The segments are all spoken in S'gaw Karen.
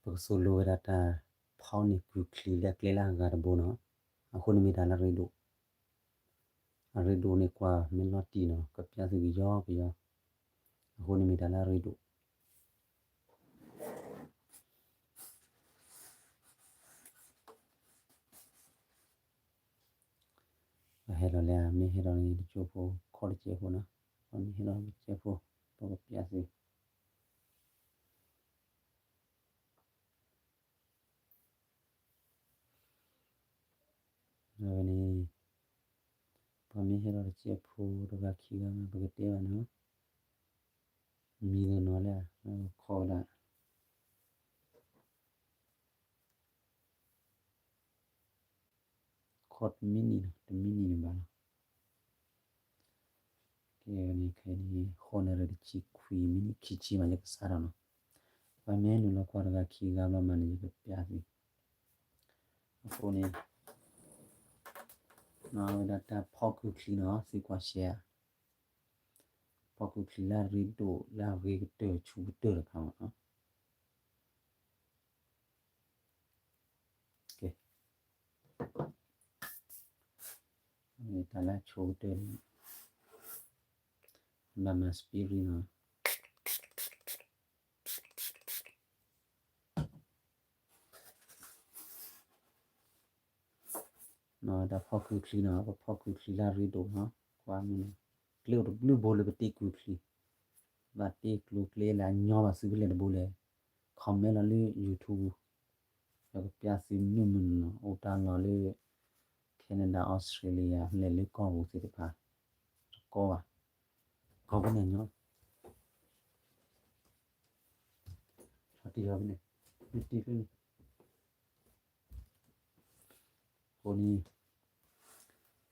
ပကသိၣ်လိဝဲဒၣ်တၢ်ဖီန့ၢ်ကုၢ်ချံလၢအကျဲလၢအဂၤတဘိနီၤ. အဃိန့ၣ်မ့ၢ်တၢ်လၢအရ့ဒိၣ်, အရ့ဒိၣ်န့ၣ်ကွၢ်မ့ၢ်လီၤတံၢ်နီၤ, ကပျၢ်သုကယီကယီ, အဃိန့ၣ်မ့ၢ်တၢ်လၢအရ့ဒိၣ်. ပဟဲလီၤလၢ မ့ၢ်ဟဲလီၤန့ၣ်တကၠိဖိ ခီၣ်တကဲးဖိနီၤ, ပမ့ၢ်ဟဲလီၤတကဲးဖိ ပကပျၢ်သု အဝဲန့ၣ် ပှၤမ့ၢ်ဟဲလီၤတကဲးဖိတဂၤခံဂၤမး ပကတဲဘၣ်န့ၣ်, မံၤလၢနီၤလၢ ခီၣ်ဝဲဒၣ် ခီၣ်တမံးနံးနီၤ, တမံးနံးန့ၣ်ဘၣ်လီၤ. ကဲန့ၣ်ခဲအံၤန့ၣ် ဃိးနၣ်ရံၣ်တဆံခွံမံးနံးခံဆံမး ယကစးထီၣ်နီၤ. ပှၤမ့ၢ်နုာ်လီၤကွၢ်တဂၤခံဂၤဘျီမးန့ၣ် ယကပျၢ်သု. အဃိန့ၣ် နီၢ်ဝဲဒၣ်တၢ်ဖီကုၢ်ချံနီၤ သုကွၢ်ရှဲဧါ. ဖီကုၢ်ချံလၢအရ့ဒိၣ်လၢအဂ့ၤကတၢၢ်ဆူကတၢၢ်တခါမးနီၤ. ကဲ တၢ်လၢအဆိကတၢၢ်န့ၣ် ဘၣ်မၤ spirit နီၤ. တၢ်ဖီကုၢ်ချံနီၤ ပဖီကုၢ်ချံလၢအရ့ဒိၣ်နီၤ ကွၢ်မ့ၢ်န့ၣ် ကျဲအိၣ်တဘျုးဘိလၢပတ့ကုၢ်ချံ, ဘၣ်တ့ကျိၤကျဲလၢအညီဘၣ်သုဖဲလဲၣ်တဘိလဲၣ် comment လီၤလၢ YouTube ပကပျၢ်သုမုာ်မုာ်နီၤနီၤ အိၣ်တၢ်လီၢ်လၢ Canada Australia လဲၤလၢကီၢ်ပူၤသ့ၣ်တဖၣ် တကီဘၣ် ကီၢ်ဖဲန့ၣ်ညီ တံၤဖဲန့ၣ် မ့ၢ်တံၤဖဲန့ၣ် အဃိန့ၣ်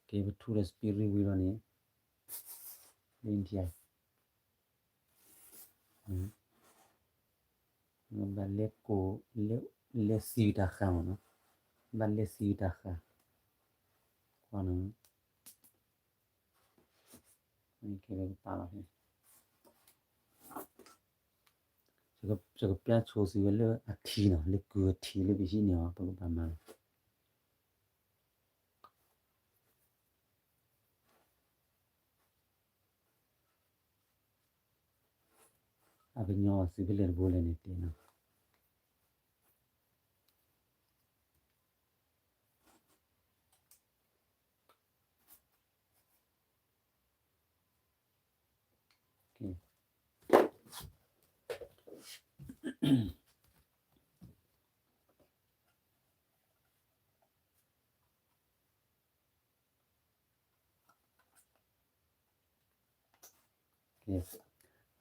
ကဲပထူဒီး spirit ဝံၤလီၤန့ၣ် လၢ India ဘၣ်လဲၤကိး လဲၤသံတၢ်ဃာ်မးနီၤ ဘၣ်လဲၤသံတၢ်ဃာ် ကွၢ်နီၤ ကဲပကပာ်လီၤဖဲ ယကပျၢ်ဆိသုဝဲလၢအထံနီၤ လၢကုၢ်အထံလၢပဟံးန့ၢ်အီၤ ပကဘၣ်မၤလီၤ အကညီအီၤသုဖဲလဲၣ်တဘိလဲၣ်န့ၣ်တဲနီၤ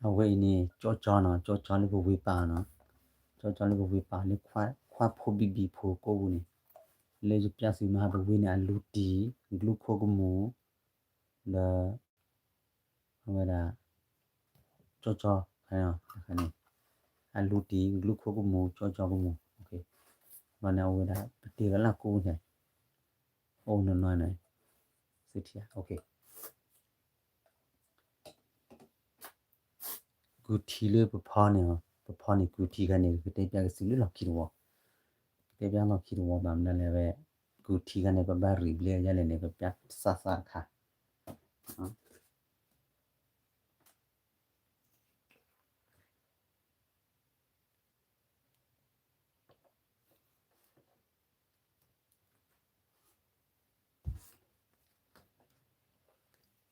အဝဲအံၤန့ၣ် ကၠီကၠီနီၤ ကၠီကၠီလၢပဝ့ပာ်နီၤ ကၠီကၠီလၢပဝ့ပာ်လၢ ခွါဖိဘံၣ်ဘံၣ်ဖိကိးပူၤန့ၣ် လၢယပျၢ်သုမဟါ ပဝ့န့ၣ်အလူတံၢ် glucose ကမူၣ် ဒီး အဝဲဒၣ် ကၠီကၠီ တခါန့ၣ် အလူတံၢ် glucose ကမူၣ် ကၠီကၠီကမူၣ် ဘျီန့ၣ် အဝဲဒၣ် ပတ့လီၤလၢကိးန့ၣ် အိၣ်နီၢ်နီၢ်န့ၣ် သုထံၣ် ကုၢ်ထံလၢပဖီန့ၣ် ပဖီန့ၣ် ကုၢ်ထံခါန့ၣ် ကတဲပျၢ်ကစုလၢလီၢ်ခံတဝီ ကတဲပျၢ်လီၢ်ခံတဝီ ဘၣ်မနုၤလဲၣ်ဝဲ ကုၢ်ထံခါန့ၣ် ပဘၣ်ရံၣ်ဘျဲယဲလဲၣ်န့ၣ် ပပျၢ်သးသးတခါ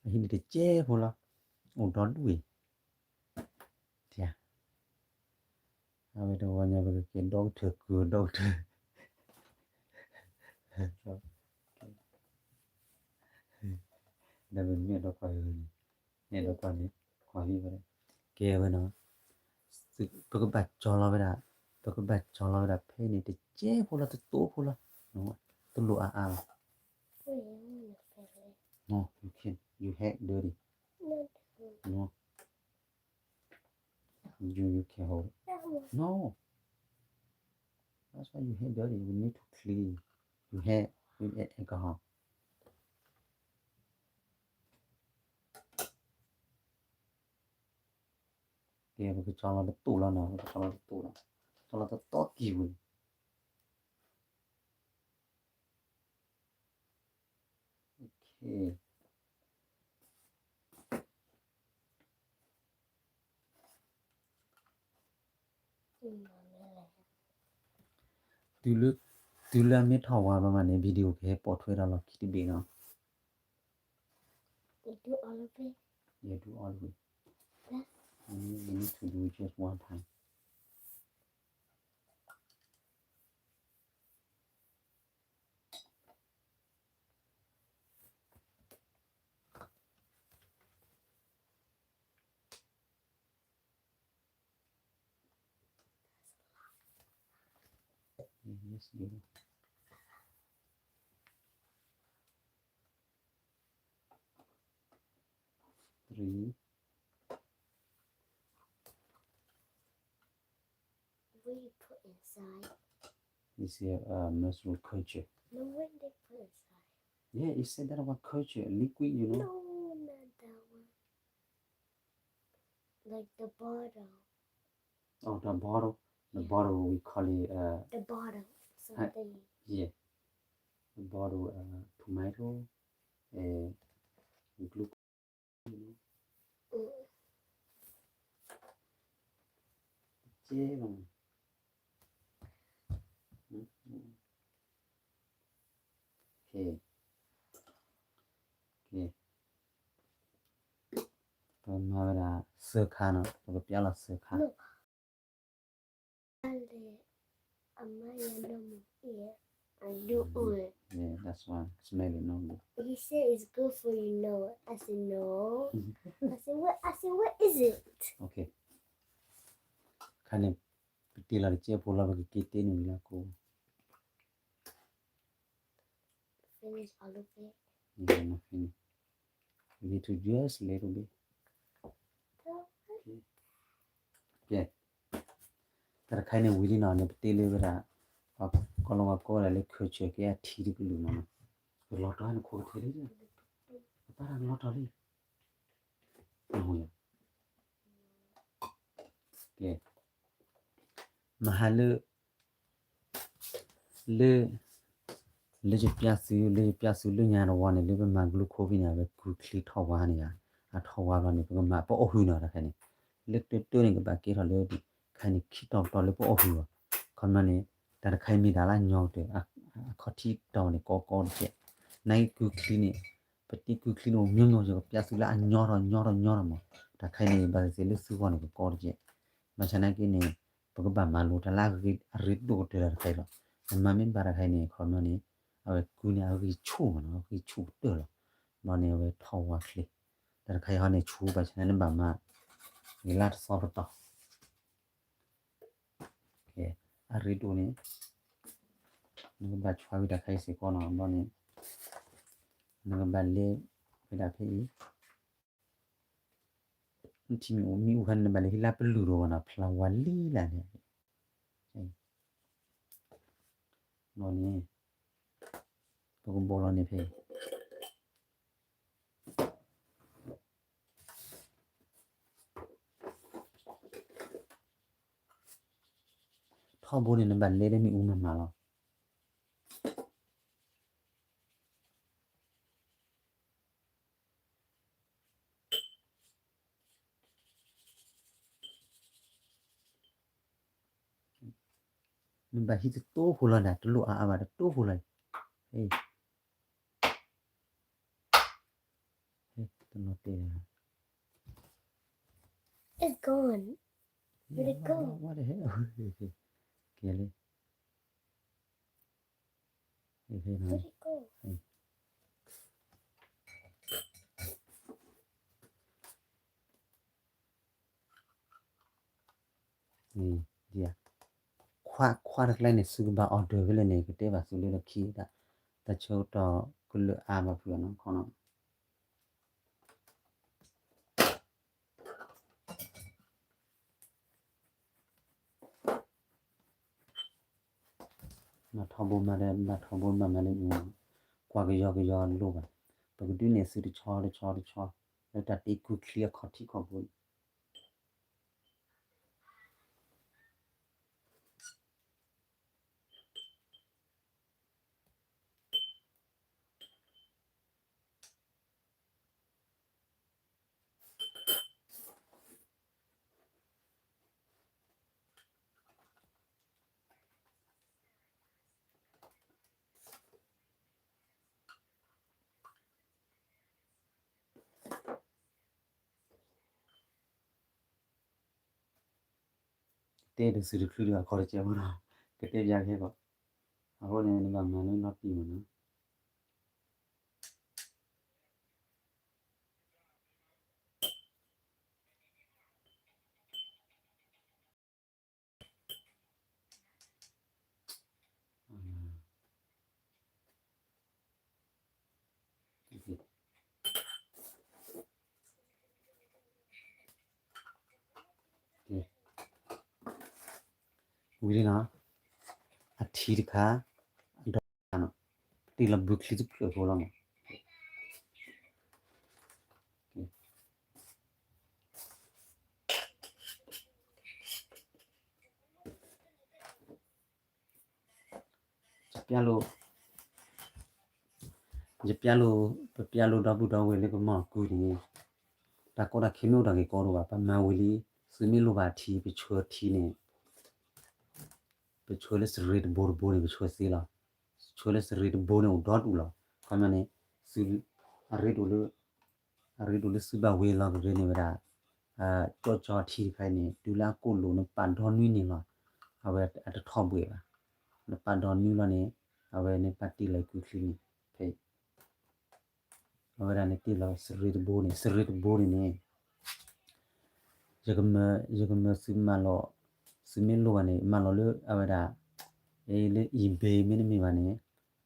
အဟံၣ်န့ၣ်တကဲဖိလီၤ အိၣ်ဒီဒူၣ်အံၤ အဝဲတဂီၤညါပကကဲဒီကထၢၣ်ကုၢ်ဒီကထၢၣ် ဒီးပမ့ၢ်ဒီကွၢ်န့ၣ် မ့ၢ်ဒီကွၢ်န့ၣ် ကွၢ်ဟံၣ်ဝဲဒၣ် ကဲဝဲနီၤ ပကဘၣ်ကၠီလီၤဝဲဒၣ် ပကဘၣ်ကၠီလီၤဝဲဒၣ်ဖဲန့ၣ် တကဲဖိလီၤ တတိဖိလီၤ တလိၣ်အါအါလီၤ No, you can. You had dirty. No. You, you can hold it. No. That's why you had dirty. You need to clean. You had with a- alcohol. ကဲ ပကကၠီလီၤတတိၢ်လီၤနီၤ ပကကၠီလီၤတတိၢ်လီၤ ကၠီ လီၤတတီကံၢ်ပူၤန့ၣ် တုၤလၢအမ့ၢ်ထီၣ်ဝါဘၣ်မးန့ၣ် video ကဟဲပိာ်ထွဲဒီးလီၢ်ခံတဘ့ၣ်နီၤ. You do all of it? You do all of it. Yes. You need to do just one time. Yes, yes. Three. What you put inside? It's a uh, mushroom culture. No, what they put inside? Yeah, it said that one culture, liquid, you know? No, not that one. Like the bottle. Oh, the bottle. The bottle we call it uh. The bottle. Something. Yeah. The bottle uh tomato and glucose. You know. Mm. ကဲပါ. Okay. Okay. ပမၤဝဲဒၣ်စၢခါနီၤ, ပကပျၢ်လီၤစၢခါ. အမါယၤနီၢ်မူအံၤ I do all. Yeah, that's why. Smell it, no? He said it's good for you, no? I said, no. I said, what? I said, what is it? Okay. ခါန့ၣ် ပတ့လီၤတကဲဖိလီၤ ပကက့ၤတ့န့ၣ်ဝံၤလၢကိး Finish all of it. Yeah, not finish. We need to just little bit. ကဲ, တၢ်တခါအံၤန့ၣ်ဝံၤလံနီၤ, န့ၣ်ပတ့လၢဝဲဒၣ် ပှၤကီလီၤဝါကိးဝဲဒၣ်လၢ ခၢၣ်ဆၢၣ် ကဲအထံတကလုာ်မးနီၤ, ကလီၤတီၤနခိၣ်ကထၢလံ, ပပၢ်တၢ်ကလီၤတီၤလံ, ကဲ မဟါလၢ လၢ လၢယပျၢ်သု လၢယပျၢ်သုလၢညါတဝီန့ၣ် လၢပမၤ glucose န့ၣ် အဝဲကုချံထီၣ်ဝါန့ၣ်ဧါ, အထီၣ်ဝါဘျီန့ၣ် ပကမၤပအီၣ်ဟုၣ်နီၤတခါန့ၣ်, လၢတၢၢ်တၢၢ်န့ၣ် ကဘၣ်ကဲထီၣ်လၢ ခါန့ၣ် ခံတီၤတီၤလၢပအီၣ်ဟုၣ်လီၤ, ခီမီန့ၣ် တၢ်တခါအံၤမ့ၢ်တၢ်လၢအညီကတၢၢ် အခီၣ်ထံးတီၤန့ၣ် ကီကီတကဲး, နာ်က့ကုချံန့ၣ် ပတ့ကုချံန့ၣ် မျိုးမျိုး ယကပျၢ်သုလၢအညီထီၣ်ညီထီၣ်ညီထီၣ်မး, တၢ်တခါအံၤန့ၣ် ဘၣ်သ့ၣ်သ့ၣ်လၢသုဂီၢ်န့ၣ် ကကီတကဲး, ဘၣ်ဆၣ်နာ်က့န့ၣ် ပကဘၣ်မၤလိတၢ်လၢအရ့ဒိၣ်ကတၢၢ်တၢ်တခါအံၤလီၤ, နမၤမ့ၢ်ဘၣ်တၢ်တခါအံၤန့ၣ် ခီမီန့ၣ် အဝဲကုန့ၣ် အဂံၢ်ဆူၣ်မးနီၤ, အဂံၢ်ဆူၣ်ကတၢၢ်လီၤ, ဘျီန့ၣ် အဝဲထီၣ်ဝါချ့, တၢ်တခါအံၤဟီန့ၣ် ဆူၣ်ဘၣ်ဆၣ်န့ၣ် နဘၣ်မၤ ဂ့ၤလၢတသီတတီၤ အရ့ဒိၣ်န့ၣ် နကဘၣ်ဆွါဝံၤတၢ်ခါအံၤစ့ၢ်ကီးနီၤ, ဘျီန့ၣ် နကဘၣ်လဲၤဝဲဒၣ်ဖဲအံၤ, နထံၣ်မ့ၣ်အူ မ့ၣ်အူခါန့ၣ် နဘၣ်လဲၤဟံးလၢပလုၢ်ဒီးဝဲနီၤ, ဖျါဝါလံလၢန့ၣ်, ဘျီန့ၣ် ပကဘီလီၤန့ၣ်ဖဲ ထီဘိန့ၣ် နဘၣ်လဲလၢမ့ၣ်အူမးမးလီၤ. နဘၣ်ဟံးတတိၢ်ဖိလီၤဒၣ်, တလိၣ်အါအါဘၣ်, တတိၢ်ဖိလီၤ, ဟဲ, ဟဲ, တနီၤတဲ, It's gone. Let it go. What the hell? ကဲလံ. Let it go. ခွါ, ခွါတကျဲန့ၣ် သုကဘၣ် order ဖဲလဲၣ်န့ၣ် ကတဲဘၣ်သုလၢလီၢ်ခံဒၣ်, တၢ်ဆၢကတီၢ်ကလၢာ်အါဘၣ်ဖုးနီၤ, ခီနီၤ. မၤထီဘိမးဒီး မၤထီဘိမးမးလၢ, ကွၢ်ကယီကယီလိၣ်ဘၣ်, ပကဒုးနဲၣ်သုတဆီတဆီတဆီ, လၢတၢ်တ့ကုချံအခီၣ်ထံးခီၣ်ဘိန့ၣ်. တဲတစုတချုးဒံးဘၣ် ခီတကဲဖိနီၤ, ကတဲပၠးခဲကီး, အဃိန့ၣ် နဘၣ်မၤလၢလီၤတံၢ်မးနီၤ. ဝံၤလံနီၤ, အထံတခါ, ဒီးနီၤ, တ့ၢ်လီၤဘုချံတဖျၢၣ်ဖိလီၤနီၤ. ယပျဲလိာ်, ယပျဲလိာ်, ပပျဲလိာ်ဒီပုၢ်ဒီဝဲၢ်လၢပမၤကူန့ၣ်, တၢ်ကီတၢ်ခဲမ့ၢ်အိၣ်တၢ်ဂ့ၢ်ကီဒိၣ်ဘၣ်, ပမၤဝံၤလံ, သုမ့ၢ်လိၣ်ဘၣ်ထံ ပဆှၢထံန့ၣ်, ပဆှၢလၢစရ့တဘိတဘိန့ၣ် ပဆှၢသ့လီၤ. ဆှၢလၢစရ့တဘိန့ၣ်အိၣ်ဒီတူၢ်လီၤ. ခီပညီန့ၣ်, သု, အရ့ဒိၣ်လၢ အရ့ဒိၣ်လၢသုဘၣ်ဝံၤလီၤကရၢန့ၣ်ဝဲဒၣ်, ကၠီကၠီထံတခါအံၤန့ၣ် တုၤလၢအကိၣ်လိာ်နပာ်ဒီနွံန့ၣ်လီၤ. အဝဲအတထီၣ်ဘှဲးဘၣ်. နပာ်ဒီနွံလီၤန့ၣ်, အဝဲန့ၣ်ပာ်တ့ၢ်လီၤကူချံန့ၣ်, ဖဲ အဝဲဒၣ်န့ၣ်တ့ၢ်လီၤစရ့တဘိန့ၣ်, စရ့တဘိန့ၣ်န့ၣ် ယကမၢ, ယကမၢသုမၤလီၤ, သုမ့ၢ်လိၣ်ဘၣ်န့ၣ် မၤလီၤလၢအဝဲဒၣ်, လၢ eBay မ့တမ့ၢ်ဘၣ်န့ၣ်,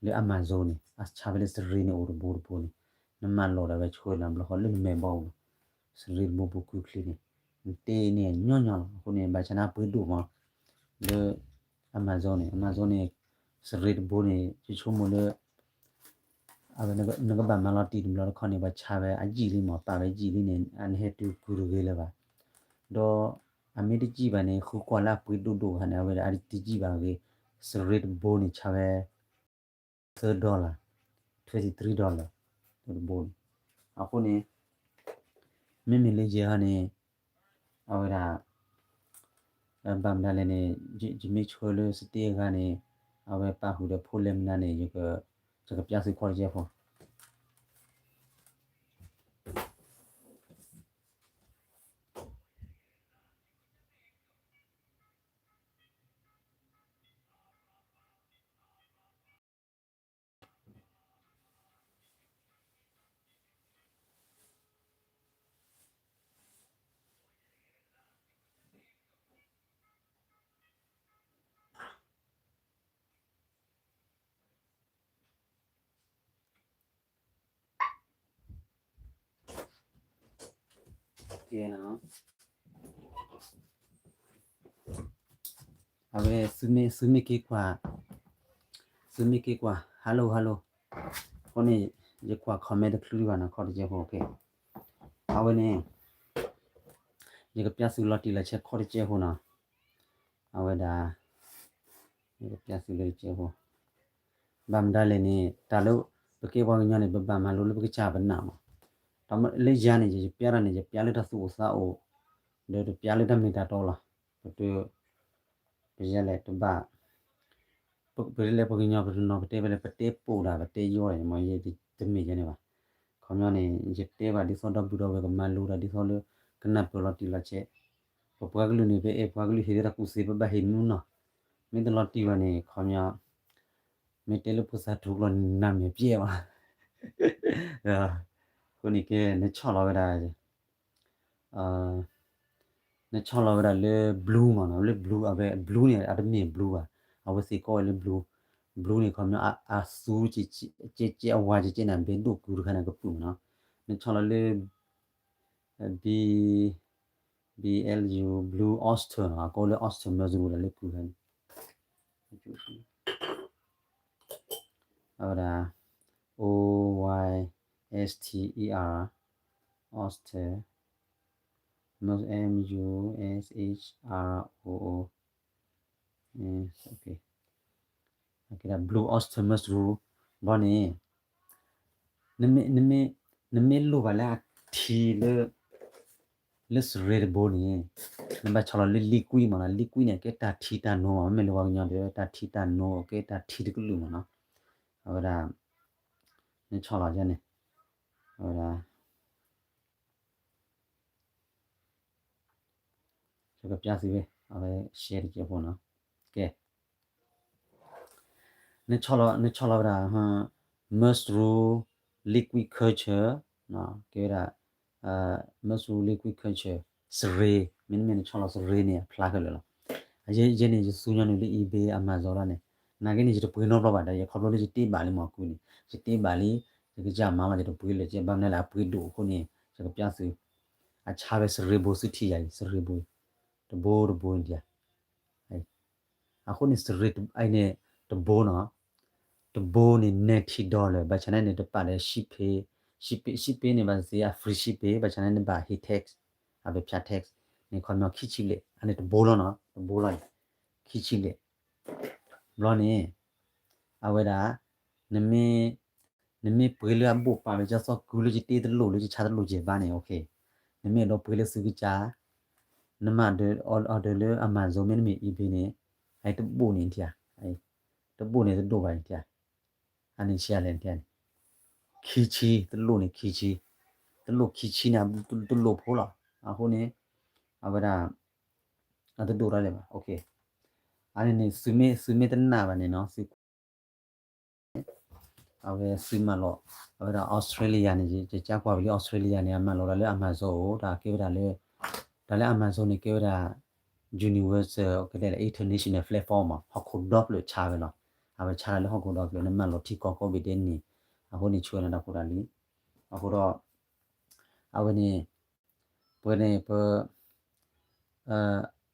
လၢ Amazon န့ၣ် အဆါဖဲလၢစရ့န့ၣ်အိၣ်တဘိတဘိန့ၣ်, နမၤလီၤဒီးအဝဲဆှၢလီၤဘျီဃီလၢနမဲာ်ဘီပူၤ, စရ့တဘိပူၤကူချံန့ၣ်, နတ့ၢ်န့ၢ်ညီညီလီၤ. အဃိန့ၣ် ဘၣ်ဆၣ်န့ၣ်ပှ့ၤဒိၣ်မး, လၢ Amazon န့ၣ်, Amazon န့ၣ်, စရ့တဘိန့ၣ် ယဆိကမိၣ်လၢ အဝဲနကဘၣ်မၤလီၤတံၢ်တဘျီတခီန့ၣ် ပှၤဆါဝဲအယံာ်လံမး, ပာ်ဝဲယံာ်လံန့ၣ် အနဟဲတုၤကူတဂ့ၤလၢၤဘၣ်. ဒီးအမ့ၢ်တယံာ်ဘၣ်န့ၣ် ဃုကွၢ်လၢအပှ့ၤဒိၣ်ဒိၣ်အခါန့ၣ် အဝဲဒၣ်အတယံာ်ဘၣ်ဂ့ၤ, စရ့တဘိန့ၣ် ဆါဝဲ thirty dollar, twenty three dollar တဘိန့ၣ်. အဃိန့ၣ် မ့မ့ၢ်လၢယဲဟီန့ၣ်, အဝဲဒၣ် ဘၣ်မနုၤလဲၣ်န့ၣ်, ယမ့ၢ်ဆှၢလၢစတ့အဂၤန့ၣ်, အဝဲပာ်ဃုာ်ဒီးဖိလဲမနုၤန့ၣ်, ယက, ယကပျးသုခီတကဲဖိ. အဝဲ, သုမ့ၢ်က့ၤကွၢ်, သုမ့ၢ်က့ၤကွၢ်, hello hello, အဃိန့ၣ် ယကွၢ် comment တချုးဒံးဘၣ်နီၤ ခီတကဲဖိ. အဝဲန့ၣ် ယကပျးသုလီၤတံၢ်လီၤဆဲးခီတကဲဖိနီၤ. အဝဲဒၣ် ယကပျးသုလၢတကဲဖိ, ဘၣ်မတၤလဲၣ်န့ၣ် တၢ်လၢ ပကဲပှၤကညီန့ၣ် ပဘၣ်မၤလိလၢပကစၢ်ပနၢ်မး. လၢယၤန့ၣ် ယပျးတၢ်န့ၣ် ယပျးလၢတၢ်သူၣ်အိၣ်သးအိၣ်, ဒီးတပျးလၢတၢ်မ့ၢ်တၢ်တီလီၤ. ပတ, ပယဲလဲၣ်တဘၣ်, ပလဲၤပှၤကညီပတနီၤ ပတဲဝဲလၢပတဲပိာ်ဒၣ် ပတဲယီၢ်ဒၣ်မး ယတမ့ၢ်ယဲန့ၣ်ဘၣ်. ခီပညီန့ၣ် ယတဲဘၣ်ဒ်သိးဒီပုၢ်ဒီဝဲၢ်ကမၤလိတၢ် ဒ်သိးလၢ ကနၢ်ပၢၢ်လီၤတံၢ်လီၤဆဲး, ပပှၤကလုာ်န့ၣ် ပအဲၣ်ပှၤကလုာ်ဟ့ၣ်လၢတၢ်ကူၣ်သ့ ပဘၣ်ဟ့ၣ်မနုၤနီၤ, မ့ၢ်တလီၤတံၢ်ဘၣ်န့ၣ် ခီပညီ မ့ၢ်တဲလၢဖိသၣ်ထူကျီၢ်န့ၣ် နမ့ၢ်ပျဲဘၣ်. အဃိန့ၣ်ကဲ နဆီၣ်လီၤဝဲဒၣ်, နဆီၣ်လီၤဝဲဒၣ်လၢ blue မးနီၤ, လၢ blue အဝဲ blue န့ၣ် အတမ့ၢ် blue ဘၣ်, အဝဲသ့ၣ်ကိးဝဲလၢ blue, blue န့ၣ် ခီပညီ အသူ ကဲကဲအဝါကဲကဲန့ၣ် ဘဲဒိၣ်ကုတခါန့ၣ် ကပုာ်မးနီၤ, နဆီၣ်လီၤလၢ B, B L U, Blue Oyster နီၤ, အကိးလၢ Oyster Mushroom ဒၣ်လၢကုတခါန့ၣ် အဝဲဒၣ် O Y S T E R, oyster, M U S H R O O, Blue Oyster Mushroom ဘီန့ၣ် နမ့ၢ်လိၣ်ဘၣ်လၢအထံလၢ လၢစရ့တဘိန့ၣ် နဘၣ်ဆီၣ်လီၤလၢ liquid မးနီၤ, liquid န့ၣ် ကဲတၢ်ထံတၢ်နိမး, မ့မ့ၢ်လၢပှၤကညီဒီး တၢ်ထံတၢ်နိ ကဲတၢ်ထံတကလုာ်မးနီၤ, အဝဲဒၣ် နဆီၣ်လီၤန့ၣ် အဝဲဒၣ် ယကပျးသုဝဲ အဝဲ share တကဲးဖိနီၤ, ကဲ နဆီၣ်လီၤ နဆီၣ်လီၤဝဲဒၣ် mushroom liquid culture ကဲဝဲဒၣ် mushroom liquid culture စရ့, မ့တမ့ၢ်နဆီၣ်လီၤစရ့န့ၣ် အဖျါခဲလၢာ်လီၤ. ယဲန့ၣ် ယသူညီနုၢ်လၢ eBay Amazon လီၤန့ၣ်, နာ်က့န့ၣ် ယတပှ့ၤနီတဘျီဘၣ်ဒီး ယခီဖျိလၢယတ့ဘၣ်လံမ့ၢ်အကူန့ၣ် ယတ့ဘၣ်လံ, ယကစၢ်မၤမး ယတပှ့ၤလၢာ်ကဲ ဘၣ်မနုၤလဲၣ် အပှ့ၤဒိၣ်အဃိန့ၣ် ယကပျၢ်သု, အဆါဝဲစရ့ဘိသုထံၣ်ယၤအံၤ စရ့ဘိ တဘိတဘိန့ၣ် အဃိန့ၣ် စရ့အံၤန့ၣ် တဘိနီၤ, တဘိန့ၣ် ninety dollar ဘၣ်ဆၣ်န့ၣ်န့ၣ် တပာ်ဒီး shipping, shipping န့ၣ် ဘၣ်သ့ၣ်သ့ၣ် အ free shipping ဘၣ်ဆၣ်န့ၣ်န့ၣ် ဘၣ်ဟ့ၣ် tax, အဘၣ်ဖၠး tax န့ၣ် ခီပညီခံဆံဘျဲၣ်, အန့ၣ်တဘိလီၤနီၤ, တဘိလီၤန့ၣ် ခံဆံဘျဲၣ်, ဘျီန့ၣ် အဝဲဒၣ် နမ့ၢ် နမ့ၢ်ပှ့ၤလၢအဘိၣ်ပာ်ဝဲ ကၠီစီၤကူလၢယတ့တလိၣ်လၢယဆါတလိၣ်ယဲၢ်ဘၣ်န့ၣ် နမ့ၢ်အဲၣ်ဒိးပှ့ၤလၢသုကစၢ်, နမၤ order လၢ Amazon မ့တမ့ၢ် eBay န့ၣ် အတဘိၣ်န့ၣ်ထံၣ်ဧါ, တဘိၣ်န့ၣ်တဒိၣ်ဘၣ်န့ၣ်ထံၣ်ဧါ, အန့ၣ်ဆံးလဲၣ်န့ၣ် ခံဆံ, တလိၣ်န့ၣ်ခံဆံ, တလိၣ်ခံဆံန့ၣ် တလိၣ်ဖိလီၤ, အဃိန့ၣ် အဝဲဒၣ် အတဒိၣ်ဒၣ်လဲာ်ဘၣ်, အန့ၣ်န့ၣ် သုမ့ၢ်တနာ်ဘၣ်န့ၣ်နီၤ သု အဝဲသုမၤလီၤ, အဝဲဒၣ် Australia န့ၣ် ယကကွၢ်ဝဲလၢ Australia န့ၣ် အမၤလီၤတၢ်လၢ Amazon အိၣ် တၢ်ကဲဝဲဒၣ်လၢ, တၢ်လၢ Amazon န့ၣ် ကဲဝဲဒၣ် universal ကဲဒ်လဲၣ် international platform မး ဟီၣ်ခိၣ်ဒီဖျၢၣ်ဆါဝဲလီၤ, အဝဲဆါတၢ်လၢဟီၣ်ခိၣ်ဒီဖျၢၣ် နမၤလီၤထံကီၢ်ကိးဘ့ၣ်ဒဲးန့ၣ်, အဃိန့ၣ် ဆှၢနၤတၢ်ဖိတၢ်လံၤ, အဃိဒီး အဝဲန့ၣ် ပှၤန့ၣ် ပ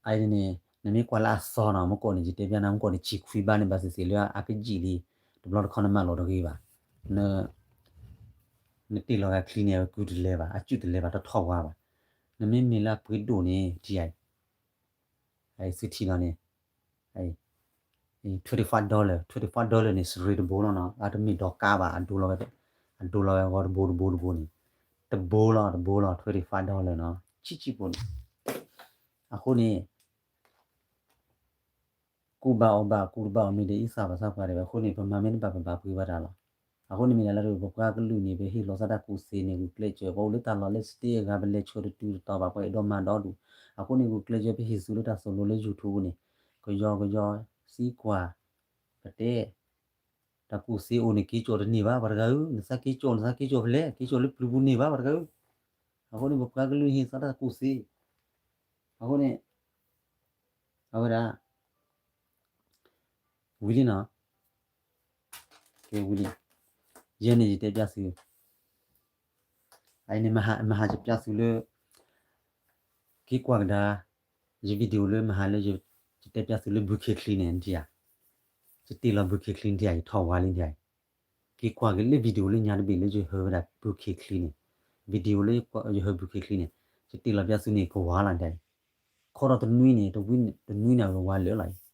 အန့ၣ်န့ၣ် နမ့ၢ်ကွၢ်လၢအသီနီၤ မ့ၢ်ကိးန့ၣ် ယတဲပျၢ်နၤ မ့ၢ်ကိးန့ၣ် ဆံခွံဘၣ်န့ၣ် ဘၣ်သ့ၣ်သ့ၣ်လၢအကယံာ်လံ, တဘျီတခီၣ်နမၤလီၤတဂ့ၤဘၣ်, နတ့ၢ်လီၤဂၤချံန့ၣ် အဝဲကုတလဲၤဘၣ် အကုတလဲၤဘၣ် တထီၣ်ဝါဘၣ်, နမ့မ့ၢ်လၢအပှ့ၤဒိၣ်န့ၣ် ထံၣ်ယၤအံၤ သုထံၣ်လီၤန့ၣ် twenty five dollar, twenty five dollar န့ၣ် စရ့တဘိလီၤနီၤ အတမ့ၢ်ဒီးကါဘၣ် အဒိလီၤဝဲ အဒိလီၤဝဲအဂီၢ်တဘိတဘိတဘိန့ၣ် တဘိလီၤ တဘိလီၤ twenty five dollar နီၤ ဆံးဆံးဖိန့ၣ် အဃိန့ၣ် ကူဘၣ်အီၣ်ဘၣ် ကူတဘၣ်အီၣ်မ့ၢ်ဒီး အံသၣ်ဘၣ်သၣ်ပှၤဒဲးဘၣ် အဃိန့ၣ် ပမၤမ့ၢ်တဘၣ် ပဘၣ်ပှ့ၤဘၣ်တၢ်လီၤ. အဃိန့ၣ်မ့ၢ်ဒၣ်လၢပပှၤကလုာ်န့ၣ် ပဟ့ၣ်လီၤသးတၢ်ကူၣ်သ့န့ၣ် ဂုာ်ကျဲးစၢး ပအိၣ်လၢတၢ်လီၢ်လၢ state အဂၤ ပလဲၤဆှၢတတုၤတတီၤဘၣ် ပှၤအဲၣ်ဒိးမၤဒီဒူၣ် အဃိန့ၣ် ဂုာ်ကျဲးစၢး ပဟ့ၣ်ဆူလၢတၢ်သိၣ်လိလၢ YouTube န့ၣ် ကယီကယီ သံကွၢ် ပတဲ တၢ်ကူၣ်သ့အိၣ်န့ၣ် က့ၤကၠီၣ်တန့ၢ်ဘၣ် ပှၤတဂၤဧၢ, နသးက့ၤကၠီၣ် နသးက့ၤကၠီၣ်ဖဲလဲၣ်, က့ၤကၠီၣ်လၢပျုၤပူၤန့ၢ်ဘၣ် ပှၤတဂၤဧၢ. အဃိန့ၣ် ပပှၤကလုာ်ဟ့ၣ်သးတၢ်ကူၣ်သ့, အဃိန့ၣ် အဝဲဒၣ် ဝံၤလံနီၤ, ကဲဝံၤလံ, ယဲန့ၣ်ယတဲပျၢ်သု, အအံၤန့ၣ် မဟါယပျၢ်သုလၢ က့ၤကွၢ်ကဒါ ယ video လၢမဟါလၢ ယတဲပျၢ်သုလၢ ဘုခ့ချံန့ၣ် နထံၣ်ဧါ, ယတ့ၢ်လီၤဘုခ့ချံနထံၣ်ဧါ ယထီၣ်ဝါလံနထံၣ်ဧါ, က့ၤကွၢ်က့ၤလၢ video လၢညါတဘ့ၣ်လၢယဟၢဝဲဒၣ်ဘုခ့ချံန့ၣ်, video လၢယဟၢဘုခ့ချံန့ၣ်, ယတ့ၢ်လီၤပျၢ်သုန့ၣ် ကဝါလီၤနထံၣ်ဧါ, ခီဒီးတနွံန့ၣ် တနွံန့ၣ် အဝဲဝါလၢာ်လီၤအံၤ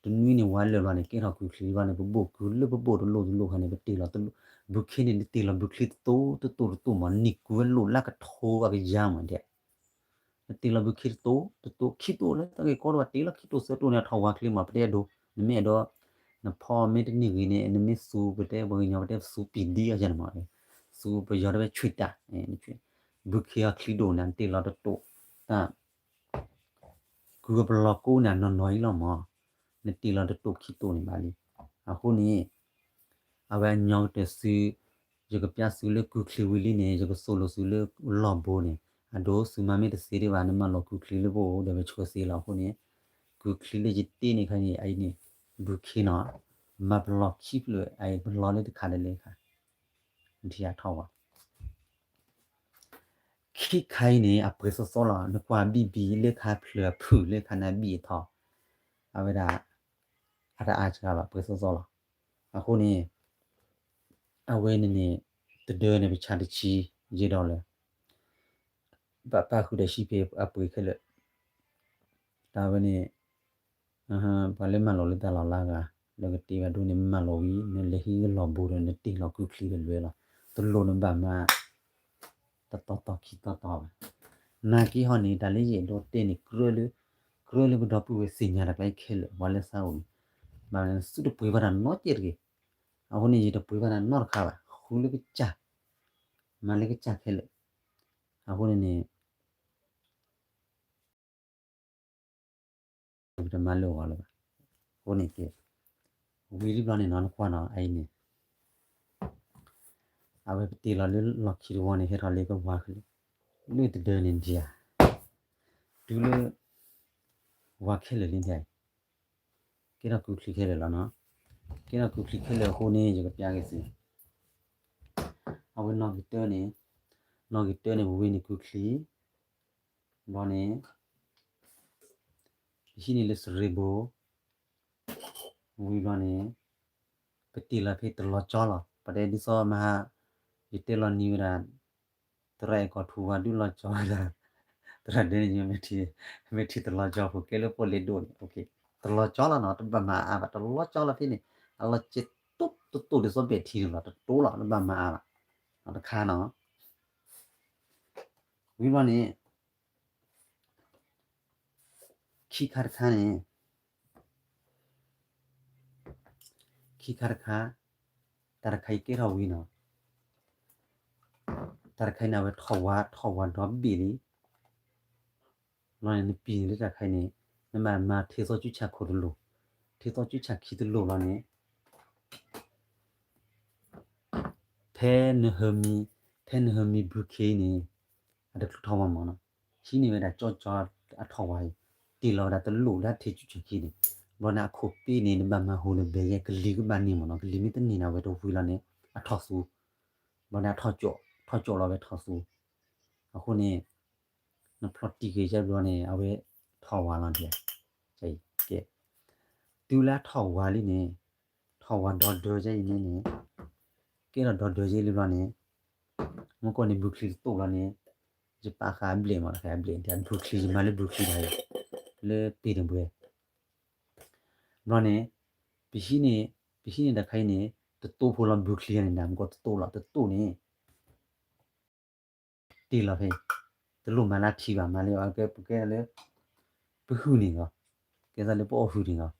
တနွံန့ၣ် ဝါလၢာ်ဘျီန့ၣ် ကဲထီၣ်ကုၢ်ချံဘျီန့ၣ် ပဘိၣ်ကုၢ်လၢပဘိၣ်တလိၣ်တလိၣ်ခါန့ၣ် ပတ့ၢ်လီၤ, ဘုခ့န့ၣ် နတ့ၢ်လီၤဘုခ့တတိၤတတိၤတတိၤမး နံၣ်ကုၢ်ဝဲလိၣ်လၢကထိအကယၤမးဒဲး, နတ့ၢ်လီၤဘုခ့တတိၤတတိၤခံတိၤလၢတၢ်ဂ့ၢ်ကီတဘၣ် တ့ၢ်လီၤခံတိၤသၢတိၤန့ၣ် အထီၣ်ဝါချ့မး ပတဲအဒိ, နမ့ၢ်အဲၣ်ဒိး, နဖီမ့ၢ်တန့ၢ်ဂ့ၤန့ၣ် နမ့ၢ်သူပတဲပှၤကညီပတဲပသူပံၤဒံအီၤယဲန့ၣ်မး, သူပယီၤတဲဝဲဆွံတၢ်, ဘုခ့အီၤချံဒိၣ်န့ၣ် နတ့ၢ်လီၤတတိၤ, တၢ် ကုၢ်အပလီၢ်ကိးန့ၣ် အနီၢ်နီၢ်အံၤလီၤမး, နတ့ၢ်လီၤတတိၤခံတိၤန့ၣ်ဘၣ်လံ. အဃိန့ၣ် အဝဲအညီကတၢၢ်သု, ယကပျၢ်သုလၢကုၢ်ချံဝံၤလံန့ၣ် ယကသိၣ်လိသုလၢလီၢ်ဘိန့ၣ်, အဒိသုမၤမ့ၢ်တသ့ဒံးဘၣ် နမၤလီၤကုၢ်ချံလၢပအိၣ်ဒီးပဆှၢသ့လီၤ. အဃိန့ၣ် ကုၢ်ချံလၢယတ့န့ၣ်ခါန့ၣ် အအံၤန့ၣ် ဘုခ့နီၤ, မၤပလီၢ်ခံဖျၢၣ် အအံၤပလီၢ်လၢတခါတလဲခါ, နထံၣ်အထီၣ်ဝါ ခံခါအံၤန့ၣ် အပှဲၤသီသီလီၤ. နကွၢ်ဘံၣ်ဘံၣ်လၢခါဖျၢၣ်အဖုၣ်လၢခါန့ၣ်ဘံၣ်အထီၣ်, အဝဲဒၣ် အတအါစှၤဘၣ် ပှဲၤသီသီလီၤ. အဃိန့ၣ် အဝဲန့ၣ်န့ၣ် တဒၢန့ၣ် ပဆါတဆံ ယဲၢ်ဒီလၢ ဘၣ်ပၣ်ဃုာ်ဒီး shipping အပှ့ၤခဲလၢာ်, တၢ်ဝဲန့ၣ် ပှၤလၢမၤလိာ်လၢတၢ်လီၢ်လၢအဂၤ လၢကတ့ဘၣ်ဒိန့ၣ် မၤလိာ်ဝံၤ နလဲၤဟံးလီၢ်ဘိဒီး နတ့ၢ်လီၤကုၢ်ချံဒီးလွဲလီၤ. တလိၣ်နဘၣ်မၤ တတီၤတီၤခံတီၤတီၤဘၣ်. နာ်က့ဟီန့ၣ် တၢ်လၢယအဲၣ်ဒိးတဲန့ၣ် ကြၢးလၢ ကြၢးလၢပဒီပုၢ်ဝဲၢ်သ့ၣ်ညါတၢ်ကျါခဲလၢာ် ပှၤလၢသးအိၣ်န့ၣ် ဘၣ်မနုၤသုတပှ့ၤဘၣ်တၢ်နီတစဲးတဂ့ၤ. အဃိန့ၣ် ယတပှ့ၤဘၣ်တၢ်နီတခါဘၣ် ဃုလၢကစၢ်, မၤလၢကစၢ်ခဲလၢာ်. အဃိန့ၣ်န့ၣ် ပတမၤလၢအဂီၢ်လၢၤဘၣ်. အဃိန့ၣ်ကဲ, ဝံၤလံဘျီန့ၣ်နီၤ နကွၢ်နီၤ အအံၤန့ၣ် အဝဲပတ့ၢ်လီၤလၢလီၢ်ခံတဝီန့ၣ် ဟဲထီၣ်လၢကဝၤခဲလၢာ်, လၢတဒၢန့ၣ်ဒံးဧါ, တုၤလၢ ဝၤခဲလၢာ်လံဒံးဧါ, ကဲထီၣ်ကူချံခဲလၢာ်လီၤနီၤ, ကဲထီၣ်ကူချံခဲလၢာ်အဃိန့ၣ် ယကပျးက့ၤသု, အဝဲနီၣ်ဂံၢ်တၢန့ၣ်, နီၣ်ဂံၢ်တၢန့ၣ် ပဝံန့ၣ်ကူချံ, ဘျီန့ၣ် ပဟံးန့ၢ်လၢစရ့ဘိ, ဝံၤဘျီန့ၣ် ပတ့ၢ်လီၤဖဲတလီၤကၠီလီၤ. ပတဲဒ်သိးမဟါ ယတဲလီၤနံၤဝဲဒၣ် သရၣ်အဲၣ်ကီၢ်ထူဝါဒုးလီၤကၠီဝဲဒၣ်, သရၣ်ဒဲန့ၣ် မ့ၢ်ထံၣ်တလီၤကၠီဖိ ကဲလၢပှၤလ့ဒိၣ်န့ၣ်, တလီၤကၠီလီၤနီၤ, တဘၣ်မၤအါဘၣ်, တလီၤကၠီလီၤဖဲန့ၣ်, အလီၤစဲးတိၢ်တတိၢ်ဒ်သိးဘဲၣ်ထံန့ၣ်လီၤ, တတိၢ်လီၤ, တဘၣ်မၤအါဘၣ်, တခါနီၤ ဝံၤဘျီန့ၣ် ခံခါတခါန့ၣ်, ခံခါတခါ, တၢ်တခါအံၤကဲထီၣ်ဝံၤနီၤ, တၢ်တခါအံၤန့ၣ် အဝဲထီၣ်ဝါ, ထီၣ်ဝါဒီဘ့ၣ်လံ, ဘျီန့ၣ် နပံာ်န့ၣ်လၢတၢ်တခါအံၤန့ၣ် နဘၣ်မၤထံသီကူဆၣ်ခိၣ်တလိၣ်, ထံသီကူဆၣ်ခံတလိၣ်ဘျီန့ၣ် ဖဲနဟၢမံၤ, ဖဲနဟၢမံၤဘုခ့အံၤန့ၣ် အတချုးထီၣ်ဝါမးနီၤ, ဟံးန့ၢ်ဝဲဒၣ်ကၠီကၠီအထီၣ်ဝါအံၤ, တ့ၢ်လီၤဝဲဒၣ်တလိၣ်လၢထံကူဆၣ်ခံန့ၣ်, ဘျီန့ၣ် အခိၣ်ပ့န့ၣ် နဘၣ်မၤဟူးလၢဘဲယဲၢ် ကလံၤကဘၣ်န့ၢ်မးနီၤ, ကလံၤမ့ၢ်တန့ၢ်န့ၣ် အဝဲတဝံၤလီၤန့ၣ် အထီၣ်သူ, ဘျီန့ၣ် အထီၣ်ကၠီၣ်လီၤဝဲထီၣ်သူ, အဃိန့ၣ် နဖျီၣ်တံၢ်က့ၤယဲၢ်ဘျီန့ၣ် အဝဲထီၣ်ဝါလီၤဒံး, ကဲ, တုၤလၢအထီၣ်ဝါလံန့ၣ်, ထီၣ်ဝါဒီဒၢယဲၢ်အံၤန့ၣ်န့ၣ်, ကဲထီၣ်ဒီဒၢယဲၢ်လံဘျီန့ၣ်, မ့ၢ်ကီၢ်န့ၣ်ဘုချံတတိၢ်ဘျီန့ၣ်, ယပာ်ဃာ်အဘျဲၣ်မး တခါအဘျဲၣ်, ဘုချံ ယမၤလၢဘုချံတခါအံၤ, လၢပ့ၤန့ၣ်ဘှဲ, ဘျီန့ၣ်, ပဟံးန့ၢ်, ပဟံးန့ၢ်တၢ်ခါအံၤန့ၣ် တတိၢ်ဖိလီၤ, ဘုချံန့ၣ် မ့ၢ်ကီၢ်တတိၢ်လီၤ, တတိၢ်န့ၣ် တ့ၢ်လီၤဖဲအံၤ, တလိၣ်မၤလၢထံဘၣ်, မၤလၢအကဲ ပကဲလၢ ပဟုၣ်န့ၣ်ဂီၢ်, ကဲသးလၢပအီၣ်ဟုၣ်န့ၣ်ဂီၢ်,